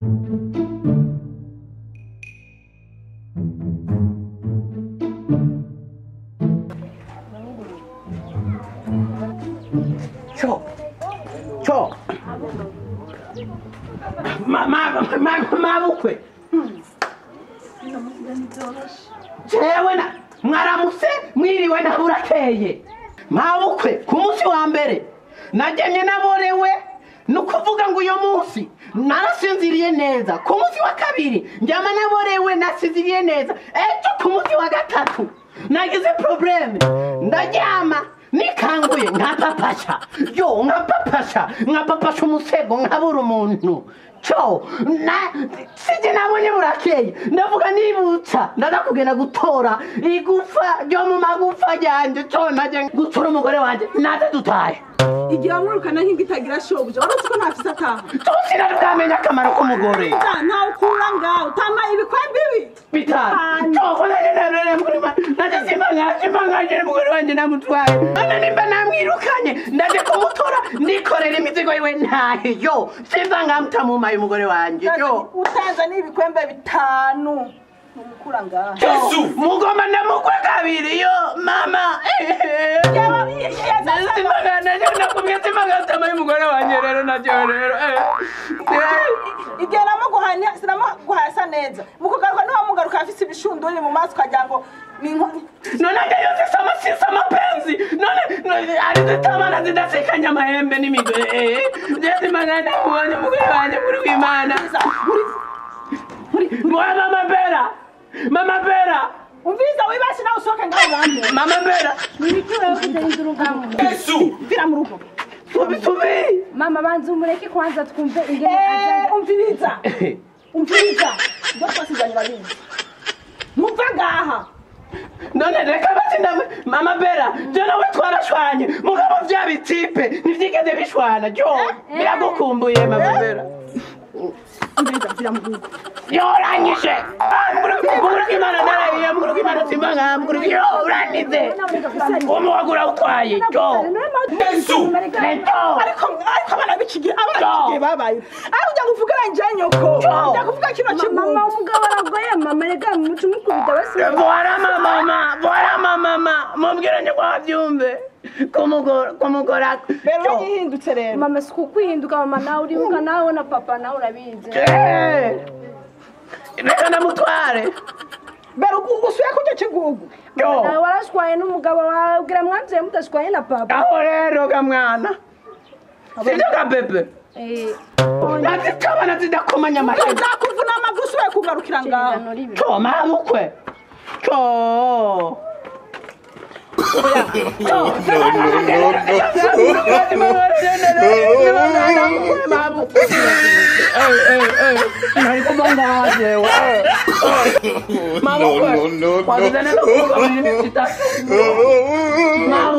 Cho. Cho. Mabukwe. Jewe na mwaramutse mwiriwe na burakeye. Mabukwe ku munsi wa mbere nagemye naborewe nukuvuga ngo uyo munsi narasinziriye neza. Ku munsi wa kabiri njyama naborewe nasinziriye neza. Ejo ku munsi wa gatatu nagize probleme ndaryama nikanguye nkapapasha yo nkapapasha umusego nkabura umuntu cyo na sije nabonye burakeye ndavuga nibutsa ndaza kugenda gutora igufa ryo mu magufa yanjye cyo najye gutora umugore wanjye naze dutaye. Igihe wamwirukana nk'ingitagira shobuja warutse ko ntafise ataha. Sinari akamaro k'umugore. Ntawe ukura ngaho utamaye ibikwembe ibi bitanu. Cyo naje umugore wanjye namutwaye. None nimba namwirukanye ndaje kumutora nikorera imizigo yiwe ntahe yo simba ngamutamumaye umugore wanjye yo. Utaza n'ibikwembe bitanu numukura ngaho. Yesu mugomba ndamukwe kabiri yo mama. Umugore wanjye rero nacyo rero igihe namuguhanya sinamuguhasa neza mukugaruka niho mugaruka afise ibishunduri mu maso ukagira ngo ni inkoni. None yose sama mapenzi none arizitamana zidasekanya amahembe n'imigwe jesi magana kubonye umugore wanjye muri w'Imana mama Bera mama Bera umviriza wibashe nawe usohoke ngaho bamwe mama Bera Yesu mvira mu rugo. Subi mama banza umureke kwanza twumve ingene azaza. Umviriza umviriza ibyo twasizanye urabizi muva ngaha none reka batsinda mama Bera je nawe twarashwanye mugabo vya bitipe ntivyigeze bishwana jo biragukumbuye mama Bera. Umviriza mvira mu rugo yoranyishe muguru narayiye muguru imana simbanga muguru yo uranize umuwagura utwaye jo Yesu ariko abana b'ikigihe babaye aho ujya kuvuga nje nyoko ujya kuvuga kino kintu mama umugabo aragoye mama reka mucu mukubita basi bora mama mumbwira nyoko abyumve kumugora rero yihindutse rero mama sikukwihinduka mama nawe uribuka nawe na papa nawe urabizi reka namutware Bera usuye kurya kigugu nawe warashwaye n'umugabo wawe ubwira mwabyaye mudashwaye na papa aho rero ga mwana sibyo ga bebe nazitabana zidakomanya amahembe nzakuvuna amaguru usubiye kugarukira ngaho cyo mabukwe cyo No.